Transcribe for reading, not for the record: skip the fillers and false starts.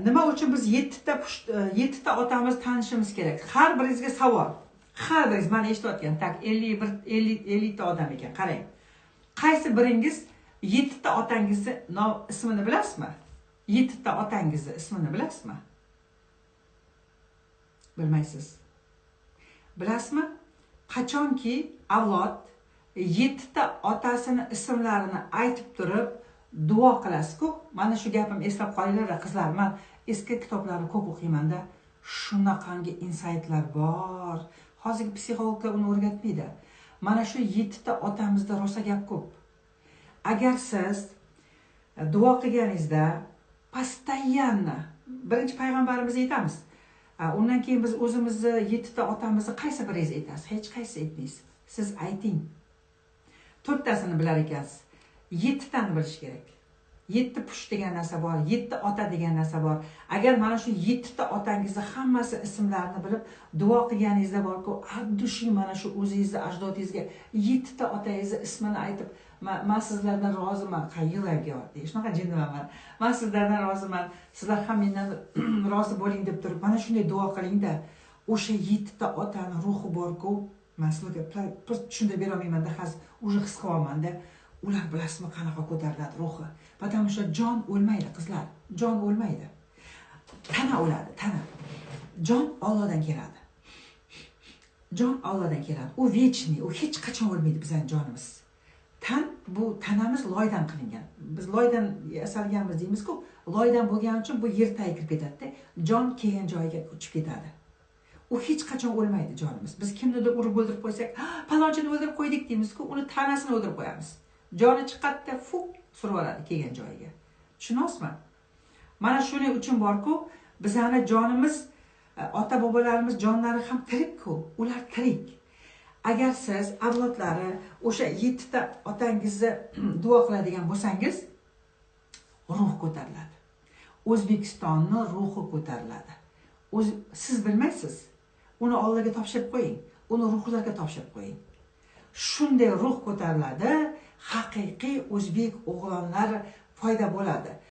Nima uchun biz yettita pusht, yettita otamizni tanishimiz kerak? Har biringizga savol. Har biringiz, mani eshitayotgan, так, 51, 50, 50 ta odam ekan, qarang, qaysi biringiz yettita otangizni ismini bilasizmi? Yettita otangizni ismini bilasizmi? Bilmaysiz. Bilasizmi, qachonki avlod yettita otasini ismlarini aytib turib duo qilasiz-ku, mana shu gapimni eslab qolinglar, qizlar. Man eski kitoblarni ko'p o'qiymanda, shunaqangi insaytlar bor, hozirgi psixologlar uni o'rgatmaydi. Mana shu yettita otamizda rosa gap ko'p. Agar siz duo qilganingizda постоянно birinchi payg'ambarimizni aytamiz, undan keyin biz o'zimizni yettita otamizni qaysi biringiz aytasiz? Hech qaysi aytmaysiz. Siz ayting, to'rttasini bilar ekansiz, yettitani bilish kerak. Yetti pusht degan narsa bor, yetti ota degan narsa bor. Agar mana shu yettita otangizni hammasi ismlarini bilib duo qilganingizda borku, от души mana shu o'zingizni ajdodingizga, yettita otangizni ismini aytib, "Man sizlardan roziman", yig'lab kelyapti, shunaqa jinniman man, "Man sizlardan roziman, sizlar ham mendan rozi bo'ling", deb turib mana shunday duo qilingda, o'sha yettita otani ruhi borku, man sizlarga tushuntirib berolmaymanda hozir, уже his qilyapmanda. Ular, bilasizmi, qanaqa ko'tariladi ruhi? Потому что jon o'lmaydi, qizlar, jon o'lmaydi, tana o'ladi, tana. Jon Ollohdan keladi, jon Ollohdan keladi, u вечный, u hech qachon o'lmaydi bizani jonimiz. Tan, bu tanamiz loydan qilingan, biz loydan yasalganmiz deymizku, loydan bo'lgani uchun bu yer tagiga kirib ketadida, jon kelgan joyiga uchib ketadi, u hech qachon o'lmaydi jonimiz. Biz kimnidir urib o'ldirib qo'ysak, "Palonchini o'ldirib qo'ydik", deymizku, uni tanasini o'ldirib qo'yamiz, joni chiqadida, fuk, surib yuboradi kelgan joyiga. Tushunyapsizmi? Mana shuning uchun borku, bizani jonimiz, ota bobolarimiz jonlari ham tirikku, ular tirik. Agar siz, avlodlari, o'sha yettita otangizni duo qiladigan bo'lsangiz, ruh ko'tariladi, O'zbekistonni ruhi ko'tariladi. Siz bilmaysiz, uni Ollohga topshirib qo'ying, uni ruhlarga topshirib qo'ying. Shunday ruh ko'tariladi, haqiqiy o'zbek o'g'lonlari paydo bo'ladi.